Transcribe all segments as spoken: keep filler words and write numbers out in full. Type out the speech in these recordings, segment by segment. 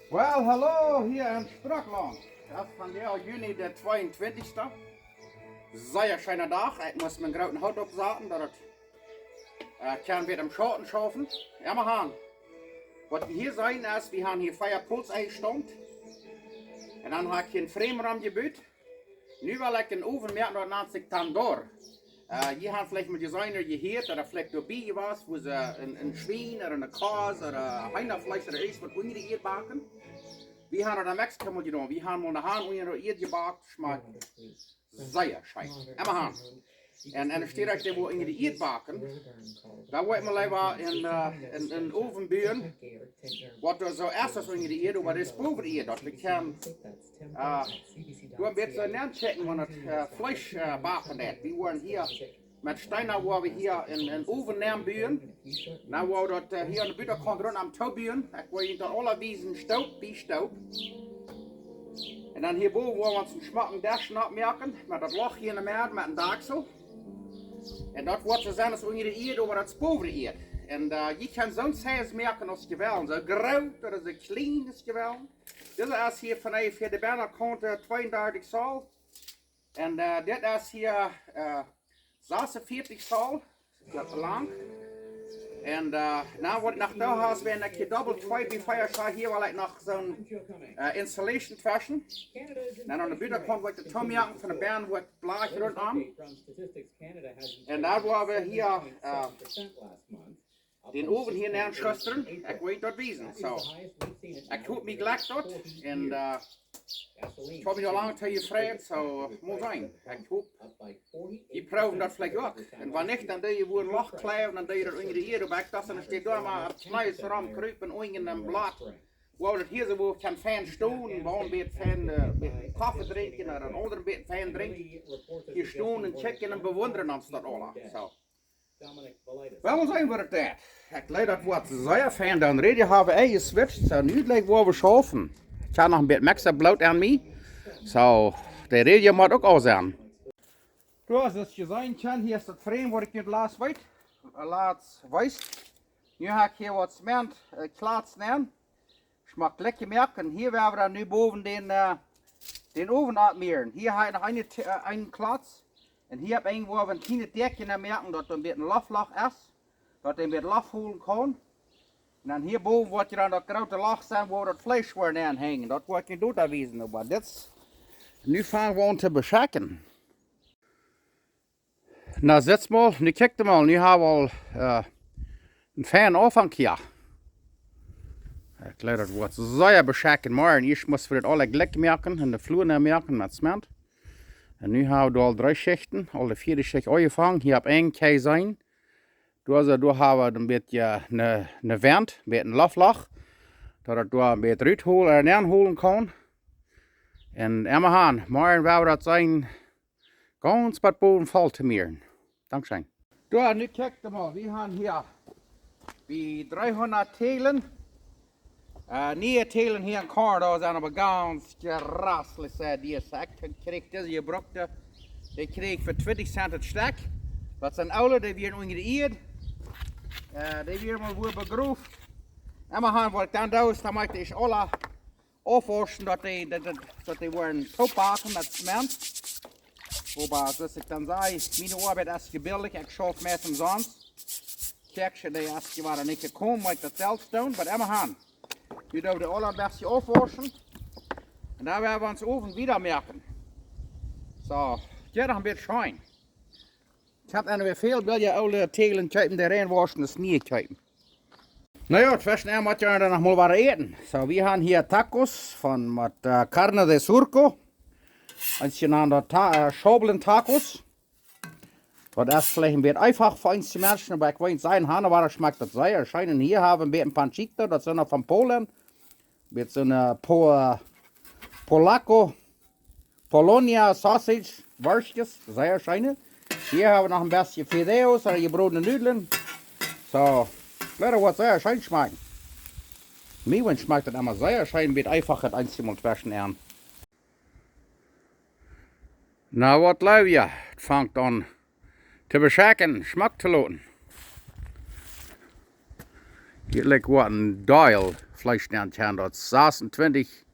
Well, hallo hia en Sprookjlaunt. Daut es vondoag Juni de tweeuntwintichste. Sea scheena Dach. Ekj mott mienen grooten Hoot oppsaten, daut et, äh, kaun wada em Schauten schaufen. Jo, mau han. Waut wie hia seenen es, wie han hia vea Pools enjestaunt. Un dan hab ekj hia een Frame romjebut. Nu well ekj een Owen moaken, daut nant sikj Tandoor. Äh, jie han veleicht mol jeseenen ooda jehieet, ooda veleicht doabie jewast, woo see een, een Schwien ooda een Kos ooda Heenafleesch ooda irjent waut unja de Ieed baken. Wie han daut en Mexiko mol jedonen. Wie han mol ne Hahn unja de Ieed jebakt, schmakjt sea scheen. Jo, mau han. Un, un enne Städ ekj dee woo unja de Ieed baken, dan wudd ekj mie leewa een, äh, een, een Owen buen, waut doa soo es aus unja de Ieed, oba daut es bowen de Ieed, daut wie kjennen, äh, doa een bät nenn checken, wan daut, äh, Fleesch, äh, baken deit. Wie woaren hia met Steena, woa wie hia een, een Owen nenn buen. Nu woa wie daut, äh, hia aun de Butakaunt rut aum Too buen. Ekj well junt daut aula wiesen, Stoop bie Stoop. Un dan hia bowen woa wie ons een schmocken Desch nopp moaken, met daut Loch hia enne Medd, met een Dakjsel. Un daut woat soo sennen aus unja de Ieed, oba daut es bowen de Ieed. Un, äh, jie kjennen soon Size moaken aus jie wellen, soo groot ooda soo kjlien aus jie wellen. Dit es hia von onjefäa de Butakaunt, äh, tweeundartich Zoll. Un, äh, dit es hia, äh, sasuntwintich Zoll, daut es lang. Un, äh, nu woa ekj noch doa haben, wan ekj hia dobbel twee bie vea schauf, hia well ekj noch soon, äh, Insulation tweschen. Dan aun de Butakaunt woa ekj de Too moaken von de Bän, woa ekj Blach runtom. Un dan woa wie hia, äh, dän Owen hia nenn schustren. Ekj well daut wiesen. Soo, ekj hop mie jlikj daut. Un, äh, ekj hab mie aul lang too jefreit, soo, mol seenen. Ekj hop, jie proowen daut veleicht uk. Un wan nich, dan doo jie wua een Loch kjleiwen, dan doo jie daut unja de Ieed. Oba ekj docht, dan steit doa mau opp Kjnees romkrupen, unja een Blaut. Woo daut hia soo, wua ekj kaun fein stonen, wua een bät fein, äh, bät Koffe drinkjen, ooda een aundret bät fein drinkjen. Hia stonen un checken un bewundren ons daut aula. Soo. Well, mol seenen waut daut deit. Ekj jleew daut woat sea fein, dan Rädja haben enjeswitcht, soo nu jlikj woa wie schaufen. Ekj hab noch een bät Mexiko Bloot aun mie. Soo, de Rädja mott uk aul sennen. Doa, soo aus jie seenen kjennen, hia es daut Frame, waut ekj junt latst wies. Latst wies. Nu hab ekj hia waut Zement, äh, Kjlats nenn. Schmock jlikj jemoakt. Un hia woa wie dan nu bowen dän, äh, dän Owen oppmoaken. Hia hab ekj noch een, äh, een Kjlats. Un hia hab ekj irjentwua een kjlienet Däakje nenn jemoakt, daut doa een bät een Loftloch es. Daut daut een bät Loft holen kaun. Un dan hia bowen woat je dan daut groote Loch sennen, wua daut Fleesch woat aunhenjen. Daut woa ekj junt doa wiesen, oba dit es, nu fang wie aun to beschekjen. Na, sitst mol, nu kjikjt mol, nu hab wie aul, äh, een feinen Aunfank hia. Ekj jleew daut woat sea beschekjen, mau ieescht mott wie daut aule jlikj moaken un de Flua nenn moaken met Zement. Un nu hab wie aul dree Schichten, aul de vieede Schicht aunjefongen. Hia opp een kjenn jie seenen. Doa soo, doa hab wie een bät, äh, ne, ne Went, een bät een Loftloch. Daut daut doa een bät rut holen, äh, nenn holen kaun. Un mau han, morjen woa wie daut seenen, gaunz bat bowen voll to moaken. Dankscheen. Doa, nu kjikjt mol, wie han hia bie dreehundat Tälen. Äh, niee Tälen hia en Korn, daut sent oba gaunz jraslich, säd hee. Ekj kjrieech dise jebruckte, dee kjrieech ekj fa twintich Cent daut Stekj. Daut sent oole, dee wieren unja de Ieed. Äh, dee wieren mol wua begroft. Un mau han, waut ekj dan doo, es dan moak ekj dee aula aufwauschen, daut dee, daut, daut, daut dee woaren toopbaken met Zement. Oba, soo aus ekj dan säd, miene Oabeit es jebillich, ekj schauf meist omsonst. Kjikj, dee es jewada nich jekomen, mau ekj daut selfst doo, oba mau han. Nu doo wie dee aula een bät aufwauschen. Un dan woa wie onsen Owen wieda moaken. Soo, hia noch een bät scheen. Ekj hab noch väl billje oole Tälen kjeepen, dee reinwauschen, daut es niee kjeepen. Na jo, tweschen mott je dan noch mol waut äten. Soo, wie han hia Tacos von, met, äh, Carne de Surco. Ons jenant ta-, äh, Schaublen Tacos. Daut es veleicht een bät eefach fa eenje Menschen, oba ekj well sajen, han, wada schmakjt daut sea scheen. Un hia hab wie een bät Panchito, daut sent noch von Polen. Met soone, äh, Po-, äh, Polaco. Polonia Sausage Worschtjes, sea scheene. Hia hab wie noch een bät Fideos ooda jebrodne Nudlen. Soo, woat sea scheen schmakjen. Mie schmakjt daut emma sea scheen, bät eefach daut eenje Mol tweschen äten. Na, waut jleew jie? Et fangt aun to beschekjen, schmock to loten. Hia lijkt waut een Deel Fleesch nenn kjennen, daut sasuntwintich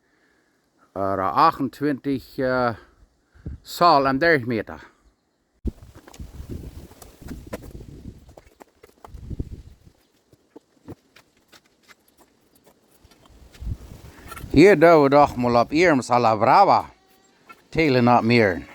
ooda achtuntwintich, äh, Zoll em Derchmeeta. Hia doo wie doch mol opp Irms a la Brava Telen oppmieren.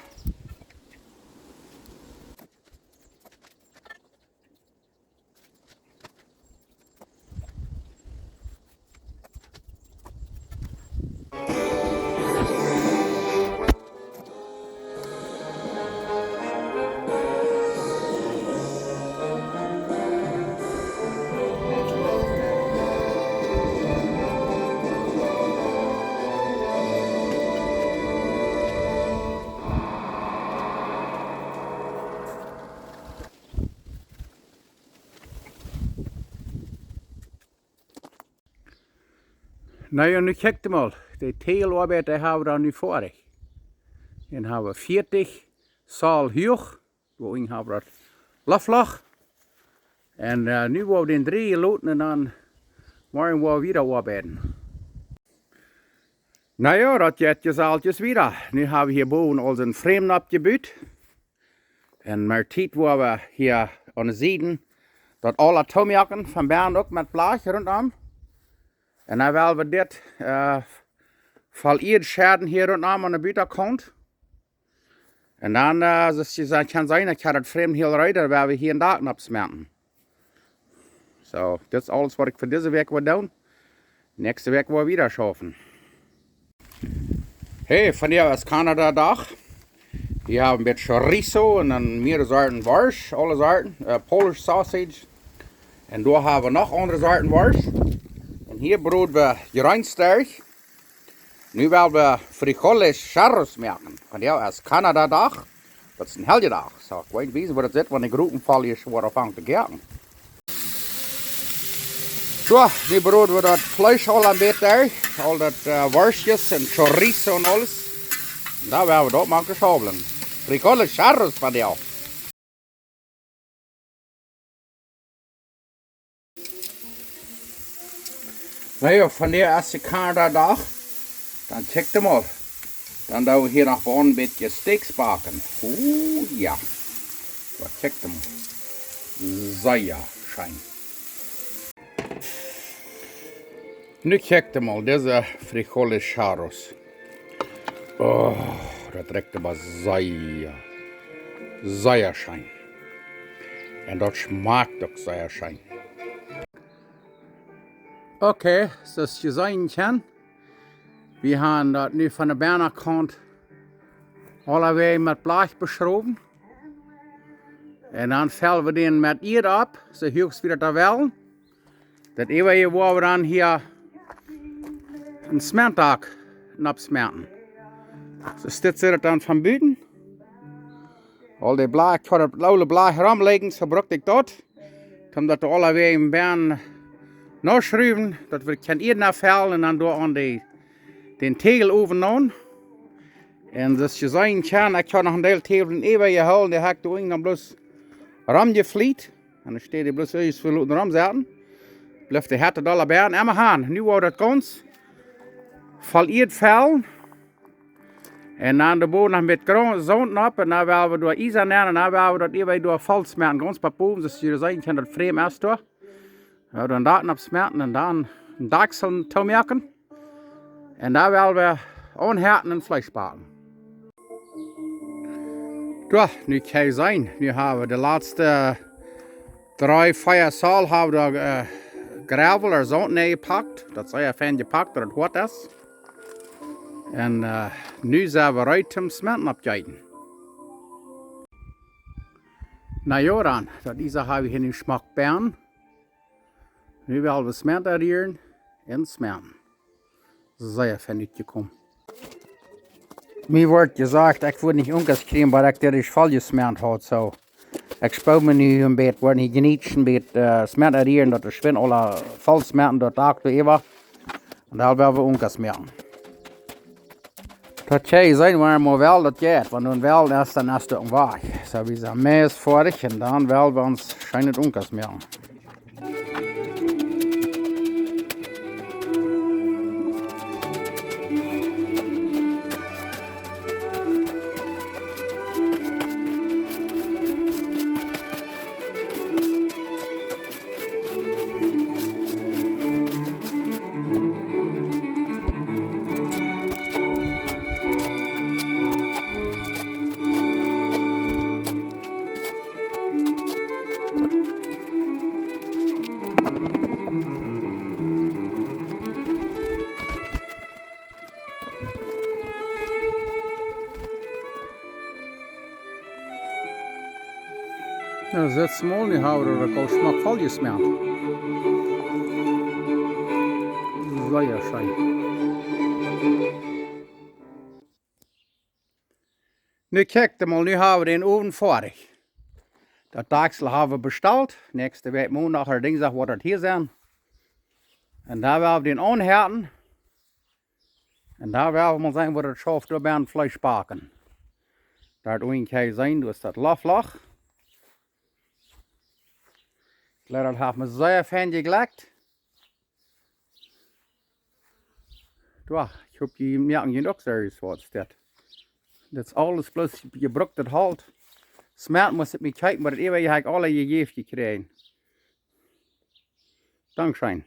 Na jo, nu kjikjt mol. De Teeloabeit, dee hab wie dan nu foadich. Dän hab wie vieetich Zoll huach. Doa unjen hab wie daut Loftloch. Un, äh, nu woa wie dän drieejen loten un dan morjen woa wie wieda oabeiden. Na jo, daut jeit je selfst wieda. Nu hab wie hia bowen aul soon Frame oppjebut. Un met Tiet woa wie hia aun de Sieden daut aula toomoaken, von bennen uk met Blach runtom. Un dan well wie dit, äh, voll Ieed schedden hia runtom aun de Butakaunt. Un dan, äh, soo aus jie kjennen seenen, ekj hab daut Frame hiel reed, dan woa wie hia een Dak oppsmetten. Soo, dit es aules waut ekj fa dise Wäakj woa doonen. Näakjste Wäakj woa wie wieda schaufen. Hey, vondoag es Kanada Dach. Wie haben een bät Chorizo un dan mea Sorten Worscht, aule Sorten, äh, Polish Sausage. Un doa hab wie noch aundre Sorten Worscht. Un hia brod wie Jreenstäakj. Nu well wie frijoles charros moaken. Vondoag es Kanada Dach. Daut es een Heljedach. Soo, ekj weet nich, woo daut sitt, wan de Gropen voll es, woa wie aunfangen to koaken. Soo, nu brod wie daut Fleesch aul een bät derch. Aul daut, äh, Worschtjes un Chorizo un aules. Un dan woa wie daut moaken schaublen. Frijoles charros vondoag. Na jo, vondoag es Kanada Dach. Dan kjikjt mol. Dan doo wie hia noch een bät Steaks backen. Ooh, jo. Soo, kjikjt mol. Sea scheen. Nu kjikjt mol, dise frijoles charros. Oh, daut rikjt oba sea, sea scheen. Un daut schmakjt uk sea scheen. Okay, soo aus jie seenen kjennen, wie haben daut nu von de Bennakaunt aulawäajen met Blach beschrowen. Un dan fellen wie dän met Ieed opp, soo huach aus wie daut wellen. Daut äwaje woa wie dan hia een Zementdak oppsmetten. Soo, dit sitt daut dan von buten. Aul de Blach, ekj haud daut oole Blach romlijen, soo brukt ekj daut. Om daut aulawäajen benen noschruwen, daut wie kjennen Ieed nenfellen un dan doa aun de, dän Täwelowen aun. Un soo aus jie seenen kjennen, ekj haud noch een Deel Täwlen äwajehoolen, dee hab ekj doa unjen dan bloos romjefliet. Un dan steit dee bloos irjentwua loten romsetten. Blift de Hett doa aula benen emma han. Nu woa wie daut gaunz voll Ieed fellen. Un dan de Boden noch met Gro-, Saunt opp. Un dan woa wie doa Iesa nenn. Un dan woa wie daut äwaje doa voll smetten. Gaunz bat bowen, soo aus jie seenen kjennen, daut Frame es doa. Jo, dan daut oppsmetten un dan een Dakjsel toomoaken. Un dan woa wie aunheeten un Fleesch backen. Jo, nu kjenn jie seenen, nu hab wie de latste dree, vea Zoll hab wie doa, äh, Gravel ooda Saunt nenjepakt. Daut es sea fein jepakt, daut daut hoat es. Un, äh, nu sent wie reed toom Zementen oppjeeten. Na jo dan, daut Iesa hab wie hia nu schmock benen. Nu well wie Zement aunrieren un zementen. Sea fein utjekomen. Mie wort jesajcht, ekj wudd nich Unkas kjrieen, oba ekj daut ieescht voll jesement haud, soo. Ekj spool mie nu een bät, woa hia jenietschen bät, äh, Zement aunrieren, daut de Schwind aula voll zementen, daut Dak doa äwa. Un dan woa wie Unkas moaken. Daut jie seenen, wan wie mol wellen, daut jeit. Wan wie wellen, es dan es daut een Wajch. Soo, wie sent meist foadich un dan woa wie ons scheenet Unkas moaken. Nu, sitt mol, nu hab wie daut aul schmock voll jesmeat. Sea scheen. Nu kjikjt mol, nu hab wie dän Owen foadich. Daut Dakjsel hab wie bestalt. Näakjste Wäakj Mondach ooda Dinjsdach woat daut hia sennen. Un dan woa wie dän aunheeten. Un dan woa wie mol seenen, woo daut schauft, doa bie een Fleesch backen. Doa unjen kjenn jie seenen, doa es daut Loftloch. Ekj jleew, daut haft mie sea fein jeglekjt. Doa, ekj hop, jie moaken junt uk sea waut dit. Daut es aules bloos jebrukt, daut Holt. Smat must ekj mie kjikjen, oba daut äwaje hab ekj aul jejäft jekjräajen. Dankscheen.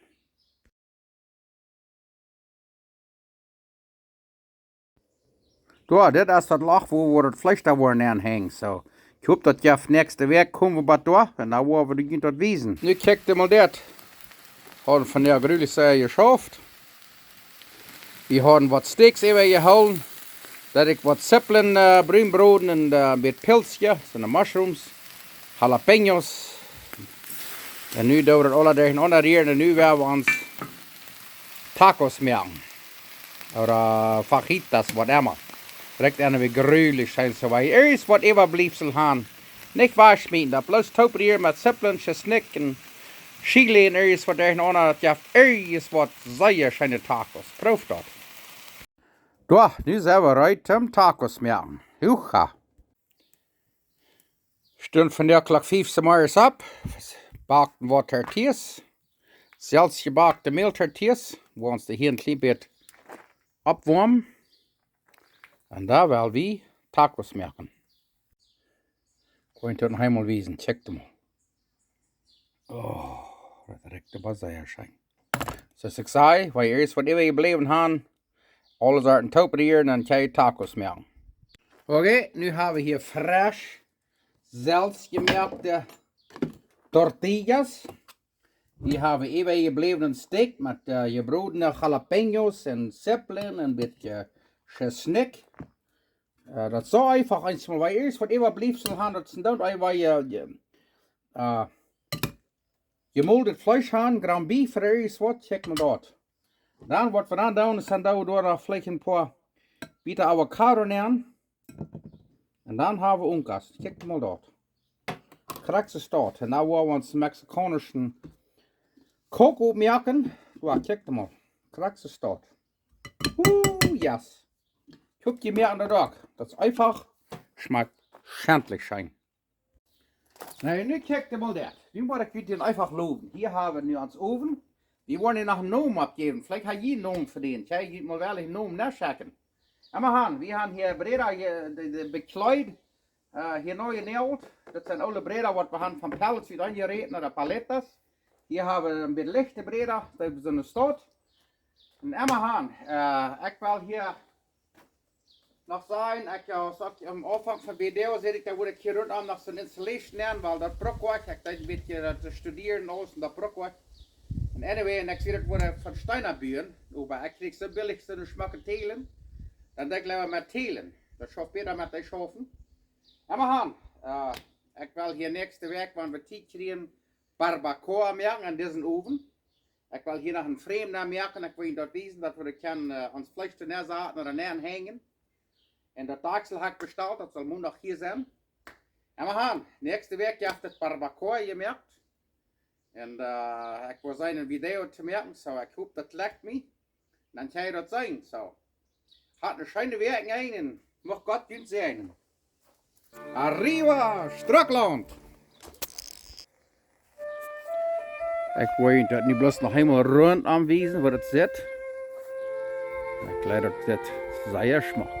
Doa, dit es daut Loch, wua, wua daut Fleesch doa woat aunhanjen. Soo, ekj hop, daut jeft näakjste Wäakj, kome wie bat doa, un dan woa wie junt daut wiesen. Nu kjikjt mol dit. Hauden von de Grülis, äh, jeschauft. Wie hauden waut Steaks äwajehoolen, daut ekj waut Zipplen, äh, brun broden un, äh, een bät Pilzje, soone Mushrooms, Jalapeños. Un nu doo wie daut aula derchenaunda rieren un nu woa wie ons Tacos moaken. Ooda Fajitas, waut emma. Rikjt aun, woo Grülis sent, soo wie irjent waut Äwabliefsel han. Nich wajchschmieten, daut bloos tooprieren met Zipplen, Schesnikj un Chile un irjent waut derchenaunda. Daut jeft irjent waut sea scheene Tacos. Prooft daut. Doa, nu sent wie reed toom Tacos moaken. Hucha. Stunden von de Klock fief zemorjes opp, backten waut Tortillas, selfstjebackte Mäl-Tortillas, wua wie ons dee hia een kjlien bät oppwoamen. Un dan woa wie Tacos moaken. Kaun ekj daut noch eemol wiesen, kjikjt mol. Oh, daut rikjt oba sea scheen. Soo aus ekj säd, wie irjent waut äwajebläwen han, aules aun toop rieren un dan kjenn jie Tacos moaken. Okay, nu hab wie hia fresch selfstjemoakte Tortillas. Wie haben äwajebläwnen Steak met, äh, jebrodne Jalapeños un Zipplen un een bät Schesnikj. Äh, daut es soo eefach, eent mol, wie irjent waut Äwabliefsel han, daut sent dan eefach, äh, je-, äh, jemoldet Fleesch han, Ground Beef ooda irjent waut, kjikjt mol daut. Dan, waut wie dan doonen, es dan doo wie doa noch veleicht een poa Bieta Avocado nenn. Un dan haben wie Unkas. Kjikjt mol daut. Krakjt soo es daut. Un dan woa wie ons mexikaunischen Coco moaken. Doa, kjikjt mol. Krakjt soo es daut. Ooh, yes. Ekj hop, jie moaken daut uk. Daut es eefach. Schmakjt schentlich scheen. Na, nu kjikjt mol daut. Nu mott ekj junt eefach lowen. Hia haben wie nu ons Owen. Wie woaren hia noch een Nomen oppjäwen. Veleicht ha jie een Nomen fa dän. Kjenn jie mol welchen Nomen noschekjen. Emma han, wie haben hia Bräda, hia, dee, dee bekjleet, äh, hia neu jenäajelt. Daut sent aule Bräda, waut wie haben von Pallets wada aunjeräten ooda Paletas. Hia haben wie een bät lichte Bräda, dee sent soo staut. Un emma han, äh, ekj well hia noch sajen, ekj, jo, soo aus aum Aunfank vom Video säd ekj, doa wudd ekj hia runtom noch soone Installation nämen, wiels daut bruck ekj, ekj deed een bät daut studieren aules un daut bruck ekj. Un anyway, un ekj säd, daut wudd von Steena buen, oba ekj kjrieech soo billich soone schmocke Tälen, dan deed ekj leewa met Tälen. Daut schauft bäta met dee Schaufen. Emma han, äh, ekj well hia näakjste Wäakj, wan wie Tiet kjrieen, Barbacoa moaken en disen Owen. Ekj well hia noch een Frame nenn moaken, ekj well junt daut wiesen, daut wie daut kjennen, äh, ons Fleesch doa nenn saten ooda nenn henjen. Un daut Dakjsel hab ekj bestalt, daut saul Mondach hia sennen. Emma han, näakjste Wäakj jeft daut Barbacoa jemoakt. Un, äh, ekj woa seenen een Video to moaken, soo ekj hop daut lekjt mie. Dan kjenn jie daut seenen, soo. Hat eene scheene Wäakj enn un mucht Gott junt säajnen. Arriba, Strucklaunt! Ekj woa junt daut nu bloos noch eemol runtom wiesen, woo daut sitt. Ekj jleew, daut sitt sea schmock.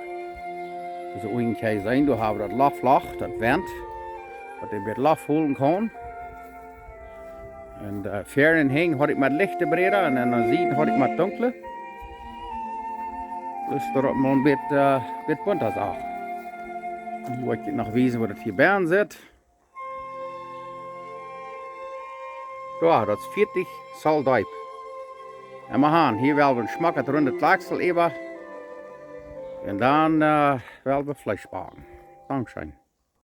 Soo, unjen kjenn jie seenen, doa haben wie daut Loftloch, daut Went, waut een bät Loft holen kaun. Un, äh, ver un hinjen haud ekj met lichte Bräda un aun de Sieden haud ekj met dunkle. Bloos daut daut mau een bät, äh, bät bunta sach. Nu woa ekj junt noch wiesen, woo daut hia bennen sitt. Jo, daut es vieetich Zoll deep. Emma han, hia well wie een schmocket rundet Dakjsel äwa. Un dan, äh, well wie Fleesch backen. Dankscheen.